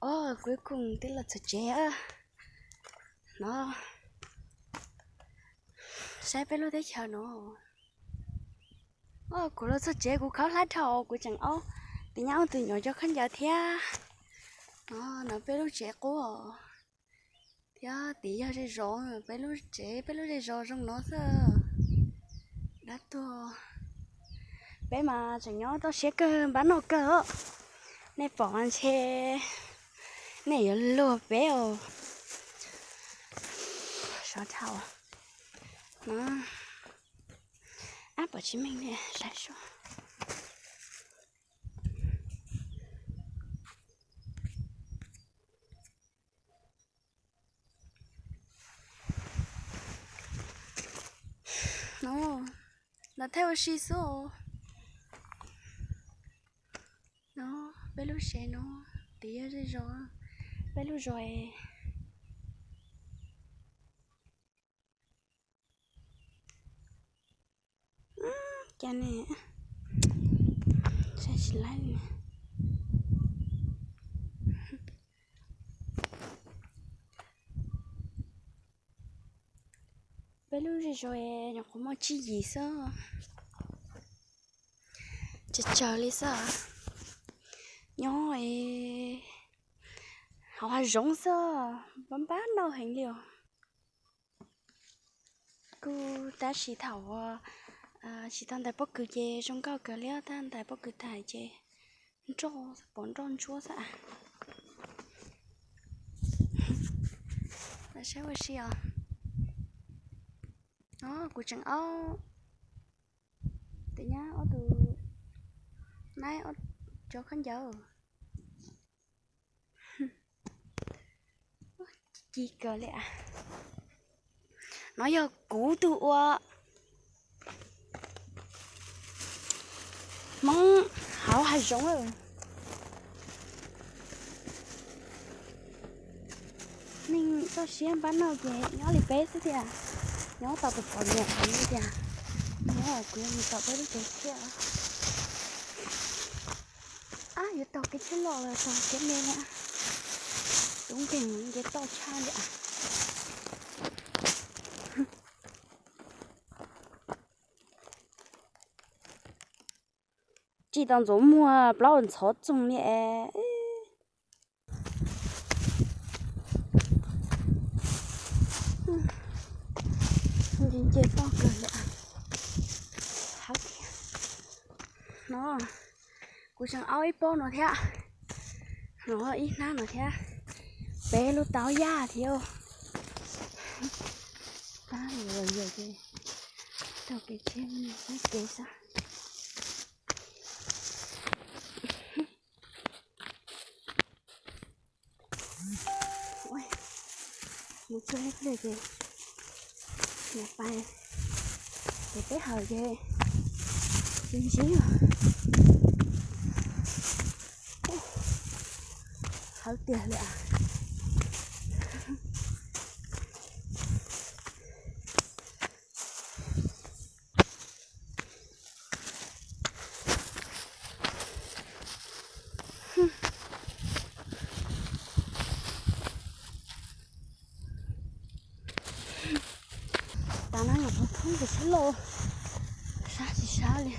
Ua, kuv kuj twb los txog tsev no. Saib peb lub teb chaws no. Kuv los txog tsev kuv khawb hlab dhau kuv tseem aub, tim nyab aub tus nyuam cov khaub ncaws thiab. No, no peb lub tsev qub os. Thiab tim yog zej zos, peb lub tsev peb lub zej zos zoo no xwb. Dab tuag. Peb mas tseem nyob toj siab kawg npab noj kawg os. Nej pom mas ntshe nej yuav luag peb os. Sov dhau. No, ab pom tsis meej li, saib seb. No, los thaij ua si xwb os. No, peb lub tsev no, tim yog zej zos, peb lub zos es. Cas ne, saib tsis laib li. Peb lub zej zos nyuam qhuav muaj tsib yim xwb. Tsawg tsawg li xwb. Nyob hauv hav zoov xwb, npab npab noj heev li os. Kuj tab sis thaum tsis tau ntais pob kws ces zoo nkauj kawg li, tab ntais pob kws tas ces nroj, pom nroj ntsuab xwb. Saib ua si os. Kuv tseem aub, tim nyab aub tus, naib cov khaub ncaws. Ci kawg li. No yog kuv tus ua Hmoob hauv hav zoov. Neeg toj siab npab noj ces nyob li peb xwb tiag. Nyob tau tus pom nyuam li tiag. Nyob kuv mus tom peb lub tsev thiab. Ab, yuav taug kev tsheb loj los taug kev me na. Tub nkeeg nce toj tshaj li. Tsis tau ntxuav muag plaub ntxhov txoog li es. Nce nce toj kawg li. Hab tiag. No, kuv tseem aub ib pob no thiab. No ib hnab no thiab. Peb lub taub yaj thiab. Tab yog ces taug kev tsheb saib kev xwb. Mus txog ib pliag ces mus pais ces peb hawm ces tsis ntsib. Hawv tiag li. Tas no nyuam qhuav thoob tus tsheb loj, sab tsis sab li.